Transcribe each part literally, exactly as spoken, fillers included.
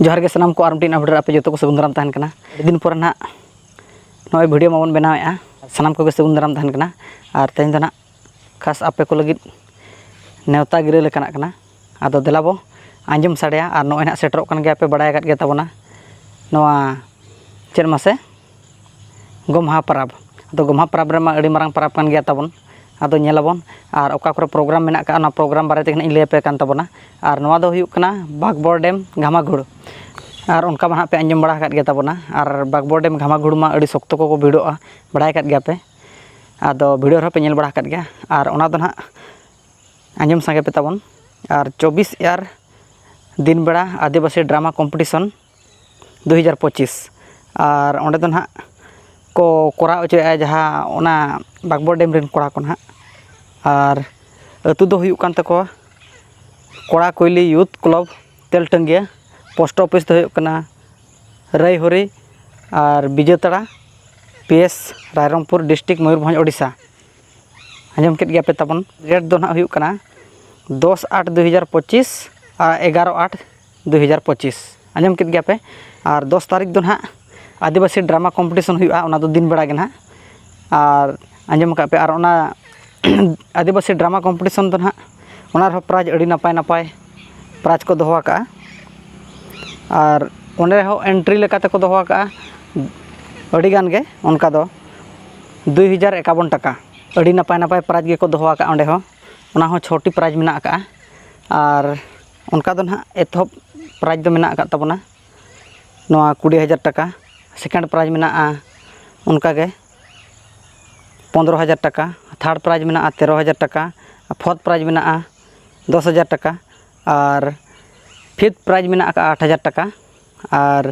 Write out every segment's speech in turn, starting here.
ᱡᱚᱦᱟᱨ ᱜᱮ ᱥᱟᱱᱟᱢ ᱠᱚ, ᱟᱨ ᱢᱤᱫᱴᱤᱡ ᱟᱯᱰᱮᱴ ᱨᱮ ᱟᱯᱮ ᱡᱚᱛᱚ ᱠᱚ ᱥᱟᱹᱜᱩᱱ ᱫᱟᱨᱟᱢ ᱛᱟᱦᱮᱱ ᱠᱟᱱᱟ᱾ ᱟᱹᱰᱤ ᱫᱤᱱ ᱯᱚᱨᱮ ᱱᱟᱦᱟᱜ ᱱᱚᱜᱼᱚᱭ ᱵᱷᱤᱰᱤᱭᱳ ᱢᱟᱵᱚᱱ ᱵᱮᱱᱟᱣᱮᱫᱼᱟ, ᱥᱟᱱᱟᱢ ᱠᱚᱜᱮ ᱥᱟᱹᱜᱩᱱ ᱫᱟᱨᱟᱢ ᱛᱟᱦᱮᱱ ᱠᱟᱱᱟ᱾ ᱟᱨ ᱛᱮᱦᱮᱧ ᱫᱚ ᱱᱟᱦᱟᱜ ᱠᱷᱟᱥ ᱟᱯᱮ ᱠᱚ ᱞᱟᱹᱜᱤᱫ ᱱᱮᱣᱛᱟ ᱜᱤᱨᱟᱹ ᱞᱮᱠᱟᱱᱟᱜ ᱠᱟᱱᱟ᱾ ᱟᱫᱚ ᱫᱮᱞᱟ ᱵᱚ ᱟᱸᱡᱚᱢ ᱥᱟᱰᱮᱭᱟ᱾ ᱟᱨ ᱱᱚᱜᱼᱚᱭ ᱱᱟᱦᱟᱜ ᱥᱮᱴᱮᱨᱚᱜ ᱠᱟᱱ ᱜᱮᱭᱟ, ᱯᱮ ᱵᱟᱲᱟᱭ ᱟᱠᱟᱫ ᱜᱮᱭᱟ ᱛᱟᱵᱚᱱᱟ ᱱᱚᱣᱟ, ᱪᱮᱫ ᱢᱟᱥᱮ, ᱜᱚᱢᱦᱟ ᱯᱚᱨᱚᱵᱽ᱾ ᱟᱫᱚ ᱜᱚᱢᱦᱟ ᱯᱚᱨᱚᱵᱽ ᱨᱮᱢᱟ ᱟᱹᱰᱤ ᱢᱟᱨᱟᱝ ᱯᱚᱨᱚᱵᱽ ᱠᱟᱱ ᱜᱮᱭᱟ ᱛᱟᱵᱚᱱ᱾ ᱟᱫᱚ ᱧᱮᱞᱟᱵᱚᱱ ᱟᱨ ᱚᱠᱟ ᱠᱚᱨᱮ ᱯᱨᱳᱜᱨᱟᱢ ᱢᱮᱱᱟᱜ ᱟᱠᱟᱫ, ᱚᱱᱟ ᱯᱨᱳᱜᱨᱟᱢ ᱵᱟᱨᱮ ᱛᱮᱜᱮ ᱱᱟᱦᱟᱜ ᱤᱧ ᱞᱟᱹᱭ ᱟᱯᱮ ᱠᱟᱱ ᱛᱟᱵᱚᱱᱟ᱾ ᱟᱨ ᱱᱚᱣᱟ ᱫᱚ ᱦᱩᱭᱩᱜ ᱠᱟᱱᱟ ᱵᱟᱜᱽᱵᱚᱲ ᱰᱮᱢ ᱜᱷᱟᱢᱟᱜᱷᱩᱲ᱾ ᱟᱨ ᱚᱱᱠᱟ ᱢᱟ ᱱᱟᱦᱟᱜ ᱯᱮ ᱟᱸᱡᱚᱢ ᱵᱟᱲᱟ ᱟᱠᱟᱫ ᱜᱮᱭᱟ ᱛᱟᱵᱚᱱᱟ᱾ ᱟᱨ ᱵᱟᱜᱽᱵᱚᱲ ᱰᱮᱢ ᱜᱷᱟᱢᱟᱜᱷᱩᱲ ᱢᱟ ᱟᱹᱰᱤ ᱥᱚᱠᱛᱚ ᱠᱚᱠᱚ ᱵᱷᱤᱲᱚᱜᱼᱟ, ᱵᱟᱲᱟᱭ ᱟᱠᱟᱫ ᱜᱮᱭᱟ ᱯᱮ᱾ ᱟᱫᱚ ᱵᱷᱤᱰᱤᱭᱳ ᱨᱮᱦᱚᱸ ᱯᱮ ᱧᱮᱞ ᱵᱟᱲᱟ ᱟᱠᱟᱫ ᱜᱮᱭᱟ᱾ ᱟᱨ ᱚᱱᱟ ᱫᱚ ᱱᱟᱦᱟᱜ ᱟᱸᱡᱚᱢ ᱥᱟᱸᱜᱮ ᱯᱮ ᱛᱟᱵᱚᱱ᱾ ᱟᱨ ᱪᱚᱵᱵᱤᱥ ᱮᱭᱟᱨ ᱫᱤᱱ ᱵᱮᱲᱟ ᱟᱹᱫᱤᱵᱟᱹᱥᱤ ᱰᱨᱟᱢᱟ ᱠᱚᱢᱯᱤᱴᱤᱥᱚᱱ ᱫᱩ ᱦᱟᱡᱟᱨ ᱯᱚᱸᱪᱤᱥ᱾ ᱟᱨ ᱚᱸᱰᱮ ᱫᱚ ᱱᱟᱦᱟᱜ ᱠᱚ ᱠᱚᱨᱟᱣ ᱦᱚᱪᱚᱭᱮᱫᱼᱟ ᱡᱟᱦᱟᱸ ᱚᱱᱟ ᱵᱟᱜᱽᱵᱚᱲ ᱰᱮᱢ ᱨᱮᱱ ᱠᱚᱲᱟ ᱠᱚ ᱱᱟᱦᱟᱜ᱾ ᱟᱨ ᱟᱹᱛᱩ ᱫᱚ ᱦᱩᱭᱩᱜ ᱠᱟᱱ ᱛᱟᱠᱚᱣᱟ ᱠᱚᱲᱟ Kuili youth club Teltangia, post office ᱫᱚ ᱦᱩᱭᱩᱜ ᱠᱟᱱᱟ ᱨᱟᱹᱭᱦᱚᱨᱤ ᱟᱨ Bijetara, P S Rairangpur, district Mayurbhanj, Odisha. ᱟᱸᱡᱚᱢ ᱠᱮᱫ ᱜᱮᱭᱟ ᱯᱮ ᱛᱟᱵᱚᱱ᱾ ᱰᱮᱴ ᱫᱚ ᱱᱟᱦᱟᱜ ᱦᱩᱭᱩᱜ ᱠᱟᱱᱟ ᱫᱚᱥ ᱟᱴ ᱫᱩ ᱦᱟᱡᱟᱨ ᱯᱚᱸᱪᱤᱥ ᱟᱨ ᱮᱜᱟᱨᱚ ᱟᱴ ᱫᱩ ᱦᱟᱡᱟᱨ ᱯᱚᱸᱪᱤᱥ᱾ ᱟᱸᱡᱚᱢ ᱠᱮᱫ ᱜᱮᱭᱟ ᱯᱮ᱾ ᱟᱨ ᱫᱚᱥ ᱛᱟᱹᱨᱤᱠᱷ ᱫᱚ ᱱᱟᱦᱟᱜ ᱟᱹᱫᱤᱵᱟᱹᱥᱤ ᱰᱨᱟᱢᱟ ᱠᱚᱢᱯᱤᱴᱤᱥᱚᱱ ᱦᱩᱭᱩᱜᱼᱟ, ᱚᱱᱟ ᱫᱚ ᱫᱤᱱ ᱵᱮᱲᱟ ᱜᱮ ᱱᱟᱦᱟᱜ᱾ ᱟᱨ ᱟᱸᱡᱚᱢ ᱟᱠᱟᱫ ᱯᱮ, ᱟᱨ ᱚᱱᱟ ᱟᱹᱫᱤᱵᱟᱹᱥᱤ ᱰᱨᱟᱢᱟ ᱠᱚᱢᱯᱤᱴᱤᱥᱚᱱ ᱫᱚ ᱱᱟᱦᱟᱜ, ᱚᱱᱟ ᱨᱮᱦᱚᱸ ᱯᱨᱟᱭᱤᱡᱽ ᱟᱹᱰᱤ ᱱᱟᱯᱟᱭ ᱱᱟᱯᱟᱭ ᱯᱨᱟᱭᱤᱡᱽ ᱠᱚ ᱫᱚᱦᱚ ᱟᱠᱟᱫᱼᱟ᱾ ᱟᱨ ᱚᱸᱰᱮ ᱦᱚᱸ ᱮᱱᱴᱨᱤ ᱞᱮᱠᱟ ᱛᱮᱠᱚ ᱫᱚᱦᱚ ᱟᱠᱟᱫᱼᱟ ᱟᱹᱰᱤ ᱜᱟᱱ ᱜᱮ, ᱚᱱᱠᱟ ᱫᱚ ᱫᱩᱭ ᱦᱟᱡᱟᱨ ᱮᱠᱟᱵᱚᱱ ᱴᱟᱠᱟ᱾ ᱟᱹᱰᱤ ᱱᱟᱯᱟᱭ ᱱᱟᱯᱟᱭ ᱯᱨᱟᱭᱤᱡᱽ ᱜᱮᱠᱚ ᱫᱚᱦᱚ ᱟᱠᱟᱫᱼᱟ ᱚᱸᱰᱮ ᱦᱚᱸ᱾ ᱚᱱᱟ ᱦᱚᱸ ᱪᱷᱚᱴᱤ ᱯᱨᱟᱭᱤᱡᱽ ᱢᱮᱱᱟᱜ ᱟᱠᱟᱫᱼᱟ᱾ ᱟᱨ ᱚᱱᱠᱟ ᱫᱚ ᱱᱟᱦᱟᱜ ᱮᱛᱚᱦᱚᱵ ᱯᱨᱟᱭᱤᱡᱽ ᱫᱚ ᱢᱮᱱᱟᱜ ᱟᱠᱟᱫ ᱛᱟᱵᱚᱱᱟ ᱱᱚᱣᱟ ᱠᱩᱲᱤ ᱦᱟᱡᱟᱨ ᱴᱟᱠᱟ, ᱥᱮᱠᱮᱱᱰ ᱯᱨᱟᱭᱤᱡᱽ ᱢᱮᱱᱟᱜᱼᱟ ᱚᱱᱠᱟ ᱜᱮ ᱯᱚᱱᱫᱽᱨᱚ ᱦᱟᱡᱟᱨ ᱴᱟᱠᱟ, ᱛᱷᱟᱨᱰ ᱯᱨᱟᱭᱤᱡᱽ ᱢᱮᱱᱟᱜᱼᱟ ᱛᱮᱨᱚ ᱦᱟᱡᱟᱨ ᱴᱟᱠᱟ, ᱯᱷᱳᱨᱛᱷ ᱯᱨᱟᱭᱤᱡᱽ ᱢᱮᱱᱟᱜᱼᱟ ᱫᱚᱥ ᱦᱟᱡᱟᱨ ᱴᱟᱠᱟ, ᱟᱨ ᱯᱷᱤᱯᱛᱷ ᱯᱨᱟᱭᱤᱡᱽ ᱢᱮᱱᱟᱜ ᱟᱠᱟᱫᱼᱟ ᱟᱴ ᱦᱟᱡᱟᱨ ᱴᱟᱠᱟ, ᱟᱨ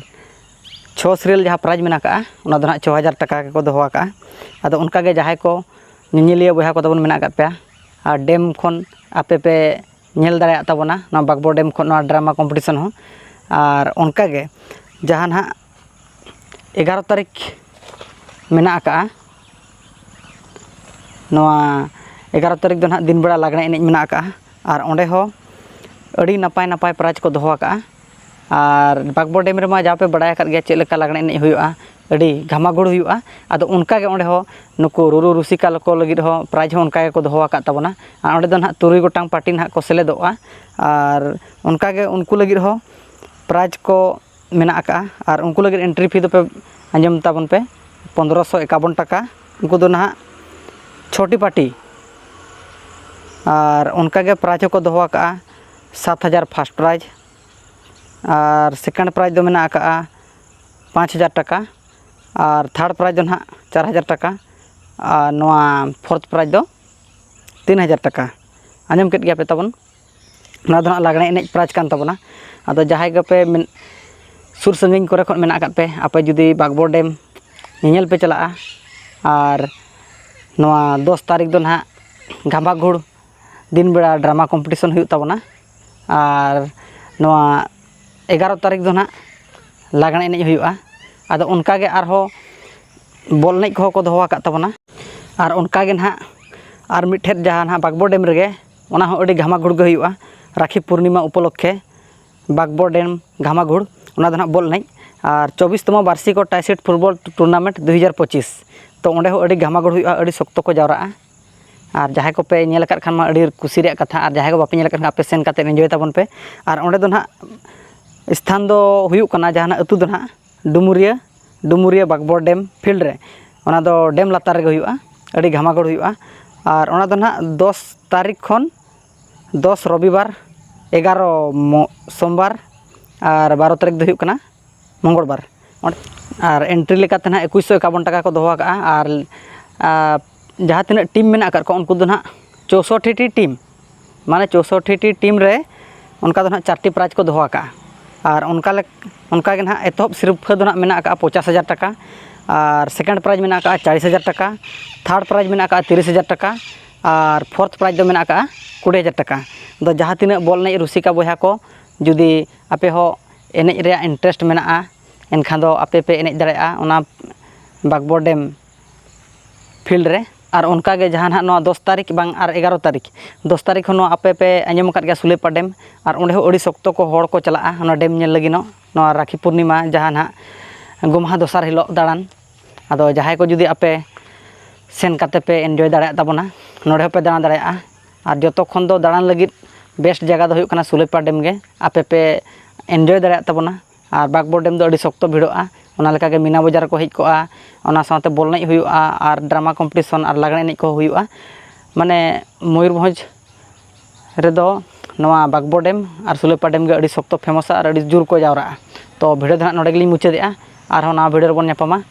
ᱪᱷᱚ ᱥᱤᱨᱤᱭᱟᱞ ᱡᱟᱦᱟᱸ ᱯᱨᱟᱭᱤᱡᱽ ᱢᱮᱱᱟᱜ ᱟᱠᱟᱫᱼᱟ, ᱚᱱᱟ ᱫᱚ ᱱᱟᱦᱟᱜ ᱪᱷᱚ ᱦᱟᱡᱟᱨ ᱴᱟᱠᱟ ᱜᱮᱠᱚ ᱫᱚᱦᱚ ᱟᱠᱟᱫᱼᱟ᱾ ᱟᱫᱚ ᱚᱱᱠᱟ ᱜᱮ ᱡᱟᱦᱟᱸᱭ ᱠᱚ ᱧᱮᱧᱮᱞᱤᱭᱟᱹ ᱵᱚᱭᱦᱟ ᱠᱚ ᱛᱟᱵᱚᱱ ᱢᱮᱱᱟᱜ ᱟᱠᱟᱫ ᱯᱮᱭᱟ, ᱟᱨ ᱰᱮᱢ ᱠᱷᱚᱱ ᱟᱯᱮ ᱯᱮ ᱧᱮᱞ ᱫᱟᱲᱮᱭᱟᱜ ᱛᱟᱵᱚᱱᱟ, ᱱᱚᱣᱟ ᱵᱟᱜᱽᱵᱚᱲ ᱰᱮᱢ ᱠᱷᱚᱱ ᱱᱚᱣᱟ ᱰᱨᱟᱢᱟ ᱠᱚᱢᱯᱤᱴᱤᱥᱚᱱ ᱦᱚᱸ᱾ ᱟᱨ ᱚᱱᱠᱟ ᱜᱮ ᱡᱟᱦᱟᱸ ᱱᱟᱦᱟᱜ ᱮᱜᱟᱨᱚ ᱛᱟᱹᱨᱤᱠᱷ ᱢᱮᱱᱟᱜ ᱟᱠᱟᱫᱼᱟ, ᱱᱚᱣᱟ ᱮᱜᱟᱨᱚ ᱛᱟᱹᱨᱤᱠᱷ ᱫᱚ ᱱᱟᱦᱟᱜ ᱫᱤᱱ ᱵᱮᱲᱟ ᱞᱟᱜᱽᱬᱮ ᱮᱱᱮᱡ ᱢᱮᱱᱟᱜ ᱟᱠᱟᱫᱼᱟ᱾ ᱟᱨ ᱚᱸᱰᱮ ᱦᱚᱸ ᱟᱹᱰᱤ ᱱᱟᱯᱟᱭ ᱱᱟᱯᱟᱭ ᱯᱨᱟᱭᱤᱡᱽ ᱠᱚ ᱫᱚᱦᱚ ᱟᱠᱟᱫᱼᱟ᱾ ᱟᱨ ᱵᱟᱜᱽᱵᱚᱲ ᱰᱮᱢ ᱨᱮᱢᱟ ᱡᱟ ᱯᱮ ᱵᱟᱲᱟᱭ ᱟᱠᱟᱫ ᱜᱮᱭᱟ ᱪᱮᱫ ᱞᱮᱠᱟ ᱞᱟᱜᱽᱬᱮ ᱮᱱᱮᱡ ᱦᱩᱭᱩᱜᱼᱟ, ᱟᱹᱰᱤ ᱜᱷᱟᱢᱟᱜᱷᱩᱲ ᱦᱩᱭᱩᱜᱼᱟ᱾ ᱟᱫᱚ ᱚᱱᱠᱟ ᱜᱮ ᱚᱸᱰᱮ ᱦᱚᱸ ᱱᱩᱠᱩ ᱨᱩᱨᱩ ᱨᱩᱥᱤᱠᱟ ᱠᱚ ᱞᱟᱹᱜᱤᱫ ᱦᱚᱸ ᱯᱨᱟᱭᱤᱡᱽ ᱦᱚᱸ ᱚᱱᱠᱟ ᱜᱮᱠᱚ ᱫᱚᱦᱚ ᱟᱠᱟᱫ ᱛᱟᱵᱚᱱᱟ᱾ ᱟᱨ ᱚᱸᱰᱮ ᱫᱚ ᱱᱟᱦᱟᱜ ᱛᱩᱨᱩᱭ ᱜᱚᱴᱟᱝ ᱯᱟᱨᱴᱤ ᱱᱟᱦᱟᱜ ᱠᱚ ᱥᱮᱞᱮᱫᱚᱜᱼᱟ᱾ ᱟᱨ ᱚᱱᱠᱟ ᱜᱮ ᱩᱱᱠᱩ ᱞᱟᱹᱜᱤᱫ ᱦᱚᱸ ᱯᱨᱟᱭᱤᱡᱽ ᱠᱚ ᱢᱮᱱᱟᱜ ᱟᱠᱟᱫᱼᱟ᱾ ᱟᱨ ᱩᱱᱠᱩ ᱞᱟᱹᱜᱤᱫ ᱮᱱᱴᱨᱤ ᱯᱷᱤ ᱫᱚᱯᱮ ᱟᱸᱡᱚᱢ ᱛᱟᱵᱚᱱ ᱯᱮ, ᱯᱚᱱᱫᱽᱨᱚᱥᱚ ᱮᱠᱟᱵᱚᱱ ᱴᱟᱠᱟ᱾ ᱩᱱᱠᱩ ᱫᱚ ᱱᱟᱦᱟᱜ ᱪᱷᱚᱴᱤ ᱯᱟᱨᱴᱤ᱾ ᱟᱨ ᱚᱱᱠᱟ ᱜᱮ ᱯᱨᱟᱭᱤᱡᱽ ᱦᱚᱸᱠᱚ ᱫᱚᱦᱚ ᱟᱠᱟᱫᱼᱟ, ᱥᱟᱛ ᱦᱟᱡᱟᱨ ᱯᱷᱟᱥᱴ ᱯᱨᱟᱭᱤᱡᱽ, ᱟᱨ ᱥᱮᱠᱮᱱᱰ ᱯᱨᱟᱭᱤᱡᱽ ᱫᱚ ᱢᱮᱱᱟᱜ ᱟᱠᱟᱫᱼᱟ ᱯᱟᱸᱪ ᱦᱟᱡᱟᱨ ᱴᱟᱠᱟ, ᱟᱨ ᱛᱷᱟᱨᱰ ᱯᱨᱟᱭᱤᱡᱽ ᱫᱚ ᱱᱟᱦᱟᱜ ᱪᱟᱨ ᱦᱟᱡᱟᱨ ᱴᱟᱠᱟ, ᱟᱨ ᱱᱚᱣᱟ ᱯᱷᱳᱨᱛᱷ ᱯᱨᱟᱭᱤᱡᱽ ᱫᱚ ᱛᱤᱱ ᱦᱟᱡᱟᱨ ᱴᱟᱠᱟ᱾ ᱟᱸᱡᱚᱢ ᱠᱮᱫ ᱜᱮᱭᱟ ᱯᱮ ᱛᱟᱵᱚᱱ, ᱱᱚᱣᱟ ᱫᱚ ᱱᱟᱦᱟᱜ ᱞᱟᱜᱽᱬᱮ ᱮᱱᱮᱡ ᱯᱨᱟᱭᱤᱡᱽ ᱠᱟᱱ ᱛᱟᱵᱚᱱᱟ᱾ ᱟᱫᱚ ᱡᱟᱦᱟᱸᱭ ᱜᱮᱯᱮ ᱢᱮᱱ-, ᱥᱩᱨ ᱥᱟᱺᱜᱤᱧ ᱠᱚᱨᱮ ᱠᱷᱚᱱ ᱢᱮᱱᱟᱜ ᱟᱠᱟᱫ ᱯᱮ, ᱟᱯᱮ ᱡᱩᱫᱤ ᱵᱟᱜᱽᱵᱚᱲ ᱰᱮᱢ ᱧᱮᱧᱮᱞ ᱯᱮ ᱪᱟᱞᱟᱜᱼᱟ, ᱟᱨ ᱱᱚᱣᱟ ᱫᱚᱥ ᱛᱟᱹᱨᱤᱠᱷ ᱫᱚ ᱱᱟᱦᱟᱜ ᱜᱷᱟᱢᱟᱜᱷᱩᱲ ᱫᱤᱱ ᱵᱮᱲᱟ ᱰᱨᱟᱢᱟ ᱠᱚᱢᱯᱤᱴᱤᱥᱚᱱ ᱦᱩᱭᱩᱜ ᱛᱟᱵᱚᱱᱟ᱾ ᱟᱨ ᱱᱚᱣᱟ ᱮᱜᱟᱨᱚ ᱛᱟᱹᱨᱤᱠᱷ ᱫᱚ ᱱᱟᱦᱟᱜ ᱞᱟᱜᱽᱬᱮ ᱮᱱᱮᱡ ᱦᱩᱭᱩᱜᱼᱟ᱾ ᱟᱫᱚ ᱚᱱᱠᱟ ᱜᱮ ᱟᱨᱦᱚᱸ ᱵᱚᱞ ᱮᱱᱮᱡ ᱠᱚᱦᱚᱸ ᱠᱚ ᱫᱚᱦᱚ ᱟᱠᱟᱫ ᱛᱟᱵᱚᱱᱟ᱾ ᱟᱨ ᱚᱱᱠᱟ ᱜᱮ ᱱᱟᱦᱟᱜ ᱟᱨ ᱢᱤᱫ ᱴᱷᱮᱱ ᱡᱟᱦᱟᱸ ᱱᱟᱦᱟᱜ ᱵᱟᱜᱽᱵᱚᱲ ᱰᱮᱢ ᱨᱮᱜᱮ, ᱚᱱᱟ ᱦᱚᱸ ᱟᱹᱰᱤ ᱜᱷᱟᱢᱟᱜᱷᱩᱲ ᱜᱮ ᱦᱩᱭᱩᱜᱼᱟ᱾ ᱨᱟᱠᱷᱤ ᱯᱩᱨᱱᱤᱢᱟ ᱩᱯᱚᱞᱚᱠᱠᱷᱮ ᱵᱟᱜᱽᱵᱚᱲ ᱰᱮᱢ ᱜᱷᱟᱢᱟᱜᱷᱩᱲ, ᱚᱱᱟ ᱫᱚ ᱱᱟᱦᱟᱜ ᱵᱚᱞ ᱮᱱᱮᱡ᱾ ᱟᱨ ᱪᱚᱵᱵᱤᱥ ᱛᱚᱢᱚ ᱵᱟᱨᱥᱤᱠ ᱴᱟᱭᱥᱮᱴ ᱯᱷᱩᱴᱵᱚᱞ ᱴᱩᱨᱱᱟᱢᱮᱱᱴ ᱫᱩ ᱦᱟᱡᱟᱨ ᱯᱚᱸᱪᱤᱥ᱾ ᱛᱚ ᱚᱸᱰᱮ ᱦᱚᱸ ᱟᱹᱰᱤ ᱜᱷᱟᱢᱟᱜᱷᱩᱲ ᱦᱩᱭᱩᱜᱼᱟ, ᱟᱹᱰᱤ ᱥᱚᱠᱛᱚ ᱠᱚ ᱡᱟᱣᱨᱟᱜᱼᱟ᱾ ᱟᱨ ᱡᱟᱦᱟᱸᱭ ᱠᱚᱯᱮ ᱧᱮᱞ ᱟᱠᱟᱫ ᱠᱷᱟᱱ ᱢᱟ ᱟᱹᱰᱤ ᱠᱩᱥᱤ ᱨᱮᱭᱟᱜ ᱠᱟᱛᱷᱟ, ᱟᱨ ᱡᱟᱦᱟᱸᱭ ᱠᱚ ᱵᱟᱯᱮ ᱧᱮᱞ ᱟᱠᱟᱫ ᱠᱷᱟᱱ ᱟᱯᱮ ᱥᱮᱱ ᱠᱟᱛᱮᱫ ᱮᱱᱡᱚᱭ ᱛᱟᱵᱚᱱ ᱯᱮ᱾ ᱟᱨ ᱚᱸᱰᱮ ᱫᱚ ᱱᱟᱦᱟᱜ ᱥᱛᱷᱟᱱ ᱫᱚ ᱦᱩᱭᱩᱜ ᱠᱟᱱᱟ, ᱡᱟᱦᱟᱱᱟᱜ ᱟᱹᱛᱩ ᱫᱚ ᱱᱟᱦᱟᱜ ᱰᱩᱢᱩᱨᱤᱭᱟᱹ, ᱰᱩᱢᱩᱨᱤᱭᱟᱹ ᱵᱟᱜᱽᱵᱚᱲ ᱰᱮᱢ ᱯᱷᱤᱞᱰ ᱨᱮ᱾ ᱚᱱᱟ ᱫᱚ ᱰᱮᱢ ᱞᱟᱛᱟᱨ ᱨᱮᱜᱮ ᱦᱩᱭᱩᱜᱼᱟ, ᱟᱹᱰᱤ ᱜᱷᱟᱢᱟᱜᱷᱩᱲ ᱦᱩᱭᱩᱜᱼᱟ᱾ ᱟᱨ ᱚᱱᱟ ᱫᱚ ᱱᱟᱦᱟᱜ ᱫᱚᱥ ᱛᱟᱹᱨᱤᱠᱷ ᱠᱷᱚᱱ ᱫᱚᱥ ᱨᱚᱵᱤᱵᱟᱨ, ᱮᱜᱟᱨᱚ ᱢᱚ-, ᱥᱳᱢᱵᱟᱨ, ᱟᱨ ᱵᱟᱨᱚ ᱛᱟᱹᱨᱤᱠᱷ ᱫᱚ ᱦᱩᱭᱩᱜ ᱠᱟᱱᱟ ᱢᱚᱝᱜᱚᱞᱵᱟᱨ᱾ ᱚᱸᱰᱮ ᱟᱨ ᱮᱱᱴᱨᱤ ᱞᱮᱠᱟᱛᱮ ᱱᱟᱦᱟᱜ ᱮᱠᱩᱥᱥᱚ ᱮᱠᱟᱵᱚᱱ ᱴᱟᱠᱟ ᱠᱚ ᱫᱚᱦᱚ ᱟᱠᱟᱫᱼᱟ᱾ ᱟᱨ, ᱟᱨ ᱡᱟᱦᱟᱸ ᱛᱤᱱᱟᱹᱜ ᱴᱤᱢ ᱢᱮᱱᱟᱜ ᱟᱠᱟᱫ ᱠᱚᱣᱟ, ᱩᱱᱠᱩ ᱫᱚ ᱱᱟᱦᱟᱜ ᱪᱳᱥᱚᱴᱴᱤ ᱴᱤ ᱴᱤᱢ, ᱢᱟᱱᱮ ᱪᱳᱥᱚᱴᱴᱤ ᱴᱤ ᱴᱤᱢ ᱨᱮ ᱚᱱᱠᱟ ᱫᱚ ᱱᱟᱦᱟᱜ ᱪᱟᱨᱴᱤ ᱯᱨᱟᱭᱤᱡᱽ ᱠᱚ ᱫᱚᱦᱚ ᱟᱠᱟᱫᱼᱟ᱾ ᱟᱨ ᱚᱱᱠᱟ ᱞᱮᱠ-, ᱚᱱᱠᱟ ᱜᱮ ᱱᱟᱦᱟᱜ ᱮᱛᱚᱦᱚᱵ ᱥᱤᱨᱯᱷᱟᱹ ᱫᱚ ᱱᱟᱦᱟᱜ ᱢᱮᱱᱟᱜ ᱟᱠᱟᱫᱼᱟ ᱯᱚᱧᱪᱟᱥ ᱦᱟᱡᱟᱨ ᱴᱟᱠᱟ, ᱟᱨ ᱥᱮᱠᱮᱱᱰ ᱯᱨᱟᱭᱤᱡᱽ ᱢᱮᱱᱟᱜ ᱟᱠᱟᱫᱼᱟ ᱪᱟᱞᱤᱥ ᱦᱟᱡᱟᱨ ᱴᱟᱠᱟ, ᱛᱷᱟᱨᱰ ᱯᱨᱟᱭᱤᱡᱽ ᱢᱮᱱᱟᱜ ᱟᱠᱟᱫᱼᱟ ᱛᱤᱨᱤᱥ ᱦᱟᱡᱟᱨ ᱴᱟᱠᱟ, ᱟᱨ ᱯᱷᱳᱨᱛᱷ ᱯᱨᱟᱭᱤᱡᱽ ᱫᱚ ᱢᱮᱱᱟᱜ ᱟᱠᱟᱫᱼᱟ ᱠᱩᱲᱤ ᱦᱟᱡᱟᱨ ᱴᱟᱠᱟ᱾ ᱟᱫᱚ ᱡᱟᱦᱟᱸ ᱛᱤᱱᱟᱹᱜ ᱵᱚᱞ ᱮᱱᱮᱡ ᱨᱩᱥᱤᱠᱟ ᱵᱚᱭᱦᱟ ᱠᱚ, ᱡᱩᱫᱤ ᱟᱯᱮ ᱦᱚᱸ ᱮᱱᱮᱡ ᱨᱮᱭᱟᱜ ᱤᱱᱴᱟᱨᱮᱥᱴ ᱢᱮᱱᱟᱜᱼᱟ, ᱮᱱᱠᱷᱟᱱ ᱫᱚ ᱟᱯᱮ ᱯᱮ ᱮᱱᱮᱡ ᱫᱟᱲᱮᱭᱟᱜᱼᱟ ᱚᱱᱟ ᱵᱟᱜᱽᱵᱚᱲ ᱰᱮᱢ ᱯᱷᱤᱞᱰ ᱨᱮ᱾ ᱟᱨ ᱚᱱᱠᱟᱜᱮ ᱡᱟᱦᱟᱸ ᱱᱟᱦᱟᱜ ᱱᱚᱣᱟ ᱫᱚᱥ ᱛᱟᱹᱨᱤᱠᱷ ᱵᱟᱝ ᱟᱨ ᱮᱜᱟᱨᱚ ᱛᱟᱹᱨᱤᱠᱷ, ᱫᱚᱥ ᱛᱟᱹᱨᱤᱠᱷ ᱦᱚᱸ ᱱᱚᱣᱟ ᱟᱯᱮ ᱯᱮ ᱟᱸᱡᱚᱢ ᱟᱠᱟᱫ ᱜᱮᱭᱟ ᱥᱩᱞᱮᱯᱟ ᱰᱮᱢ, ᱟᱨ ᱚᱸᱰᱮ ᱦᱚᱸ ᱟᱹᱰᱤ ᱥᱚᱠᱛᱚ ᱠᱚ ᱦᱚᱲ ᱠᱚ ᱪᱟᱞᱟᱜᱼᱟ ᱚᱱᱟ ᱰᱮᱢ ᱧᱮᱞ ᱞᱟᱹᱜᱤᱫ ᱱᱚᱜ ᱱᱚᱣᱟ ᱨᱟᱠᱷᱤ ᱯᱩᱨᱱᱤᱢᱟ ᱡᱟᱦᱟᱸ ᱱᱟᱦᱟᱜ ᱜᱚᱢᱦᱟ ᱫᱚᱥᱟᱨ ᱦᱤᱞᱳᱜ ᱫᱟᱬᱟᱱ᱾ ᱟᱫᱚ ᱡᱟᱦᱟᱸᱭ ᱠᱚ ᱡᱩᱫᱤ ᱟᱯᱮ ᱥᱮᱱ ᱠᱟᱛᱮ ᱯᱮ ᱮᱱᱡᱚᱭ ᱫᱟᱲᱮᱭᱟᱜ ᱛᱟᱵᱚᱱᱟ, ᱱᱚᱰᱮ ᱦᱚᱸᱯᱮ ᱫᱟᱬᱟ ᱫᱟᱲᱮᱭᱟᱜᱼᱟ᱾ ᱟᱨ ᱡᱚᱛᱚ ᱠᱷᱚᱱ ᱫᱚ ᱫᱟᱬᱟᱱ ᱞᱟᱹᱜᱤᱫ ᱵᱮᱥᱴ ᱡᱟᱭᱜᱟ ᱫᱚ ᱦᱩᱭᱩᱜ ᱠᱟᱱᱟ ᱥᱩᱞᱮᱯᱟ ᱰᱮᱢ ᱜᱮ᱾ ᱟᱯᱮ ᱯᱮ ᱮᱱᱡᱚᱭ ᱫᱟᱲᱮᱭᱟᱜ ᱛᱟᱵᱚᱱᱟ᱾ ᱟᱨ ᱵᱟᱜᱽᱵᱚᱲ ᱰᱮᱢ ᱫᱚ ᱟᱹᱰᱤ ᱥᱚᱠᱛᱚ ᱵᱷᱤᱲᱚᱜᱼᱟ, ᱚᱱᱟ ᱞᱮᱠᱟᱜᱮ ᱢᱤᱱᱟ ᱵᱟᱡᱟᱨ ᱠᱚ ᱦᱮᱡ ᱠᱚᱜᱼᱟ, ᱚᱱᱟ ᱥᱟᱶᱛᱮ ᱵᱚᱞ ᱮᱱᱮᱡ ᱦᱩᱭᱩᱜᱼᱟ, ᱟᱨ ᱰᱨᱟᱢᱟ ᱠᱚᱢᱯᱤᱴᱤᱥᱚᱱ ᱟᱨ ᱞᱟᱜᱽᱬᱮ ᱮᱱᱮᱡ ᱠᱚ ᱦᱩᱭᱩᱜᱼᱟ᱾ ᱢᱟᱱᱮ ᱢᱚᱭᱩᱨᱵᱷᱚᱸᱡᱽ ᱨᱮᱫᱚ ᱱᱚᱣᱟ ᱵᱟᱜᱽᱵᱚᱲ ᱰᱮᱢ ᱟᱨ ᱥᱩᱞᱮᱯᱟ ᱰᱮᱢ ᱜᱮ ᱟᱹᱰᱤ ᱥᱚᱠᱛᱚ ᱯᱷᱮᱢᱟᱥᱟ ᱟᱨ ᱟᱹᱰᱤ ᱡᱳᱨ ᱠᱚ ᱡᱟᱣᱨᱟᱜᱼᱟ᱾ ᱛᱚ ᱵᱷᱤᱰᱤᱭᱳ ᱫᱚ ᱦᱟᱸᱜ ᱱᱚᱰᱮ ᱜᱮᱞᱤᱧ ᱢᱩᱪᱟᱹᱫᱮᱜᱼᱟ, ᱟᱨᱦᱚᱸ ᱱᱟᱣᱟ ᱵᱷᱤᱰᱤᱭᱳ ᱨᱮᱵᱚᱱ ᱧᱟᱯᱟᱢᱟ᱾